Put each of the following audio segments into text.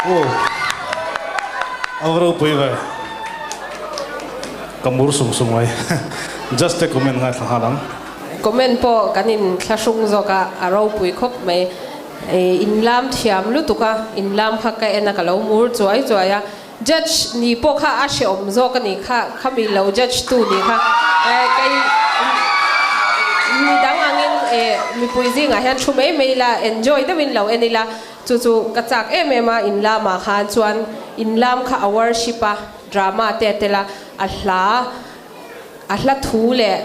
Aw a va ropui ve. Ka mur sung sung mai. Just te comment ngaithla nghal ang. Comment pawh kan in thlahrung zawk a, a ropui khawp mai. In lam thiam lutuk a, in lam kha ka en a ka lo mur chuai chuai a. Judge ni pawh kha a hrehawm zawk a ni kha, khami lo judge tu ni kha kei midang angin mipui zingah hian thu mai mai ila, enjoy deuhin lo en ila, chu chu ka chak em em a, in lamah khan chuan in lam kha a worship a, drama te a tel a, a hla a hla thu leh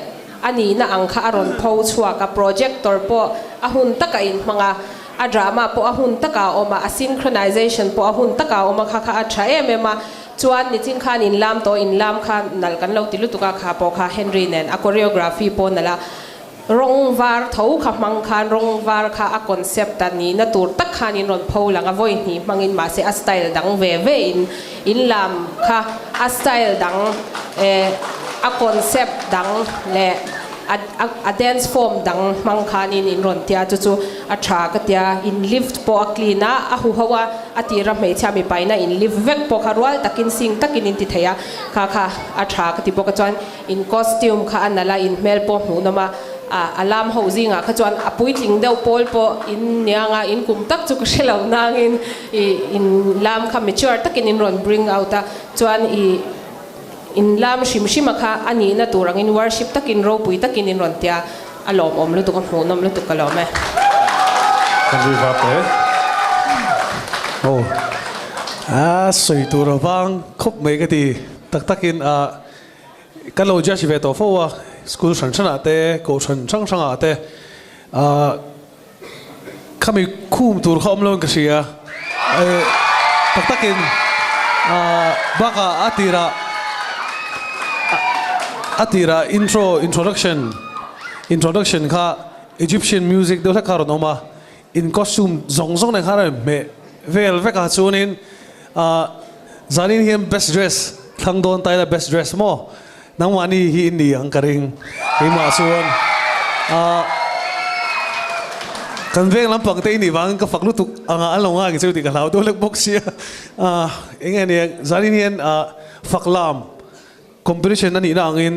a nihna ang kha a rawn pho chhuak a, projector pawh a hun takah inhmang a, a drama pawh a hun takah a awm a, a synchronization pawh a hun takah a awm a, kha kha a tha em em a, chuan nichin khan inlam tawh inlam kha nalh kan lo ti lutuk a, kha pawh kha Henry nen a choreography pawh nalh a. Rawng var tho kha hmang khan rawng var kha a concept a nihna tur tak khan in rawn pho lang a, vawi hnih hmangin mahse a style dang ve ve in in lam kha a style dang eh a concept dang leh a a dance form dang hmang khanin in rawn tia chu chu a tha ka tia in lift pawh a clean a a huho a a tira hmeichhia mipaina in lift vek pawh kha rual takin sing takin in ti thei a kha kha a tha ka ti bawk a chuan In costume kha a nalh a, in hmel pawh hmuhnawm a, a lam ho zingah kha chuan a puitling deuh pawl pawh in niang a, in kum tak chu ka hre lo nangin i in lam kha mature takin in rawn bring out a, chuan i in lam hrim hrima kha a nihna tur angin worship takin ropui takin in rawn tia, a lawmawm lutuk a hmuhnawm lutuk ka lawm e. Kan ri vak e. Aw a sawi tur avang khawp mai ka ti tak takin a. Kan lo judge ve tawh fo a, school hran hranah te, kohhran hrang hrangah te ah khami khum tur kha awm lo in ka hria. Tak takin ah bakah a tirah a tirah intro introduction introduction kha Egyptian music deuh hlek kha a rawn awm a, in costume zawng zawng nen khan a rawn hmeh vel vek a chuanin ah zanin hian best dress thlang dawn ta ila best dress maw nangmahni hi in ni ang ka ring keimah chuan ah kan veng lampang te i nih vangin ka fak lutuk anga an lo ngai cheu tih ka hlau deuh lek bawk sia ah eng nge nia zanin hian ah fak lam Competition a nihna angin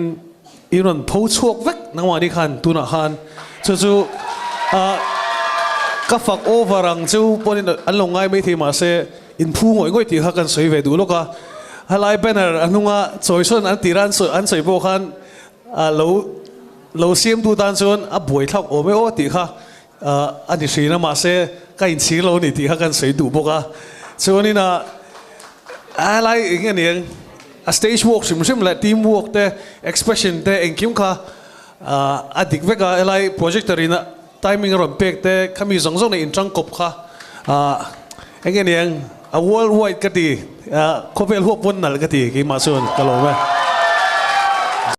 i rawn pho chhuak vek nangmahni khan tunah khan chu chu ah ka fak over ang chu pawhin an lo ngai maithei mahse in phu ngawih ngawih tih kha kan sawi ve duh lawk a, helai banner a hnunga chawisawn an tira an sawi an sawi pawh khan ah lo lo siamtu tan chuan a buaithlak awm e aw tih kha ah a ni hrin a mahse ka inchhir lo a ni tih kha kan sawi duh bawk a chuanin ah helai eng nge niang. A stage work hrim hrim leh team work te, expression te engkim kha a dik vek a, helai projector in a timing a rawn pek te khami zawng zawng nen inṭang kawp kha eng nge niang a world wide ka ti, khawvel huap pawn nalh ka ti keimah chuan ka lawm e.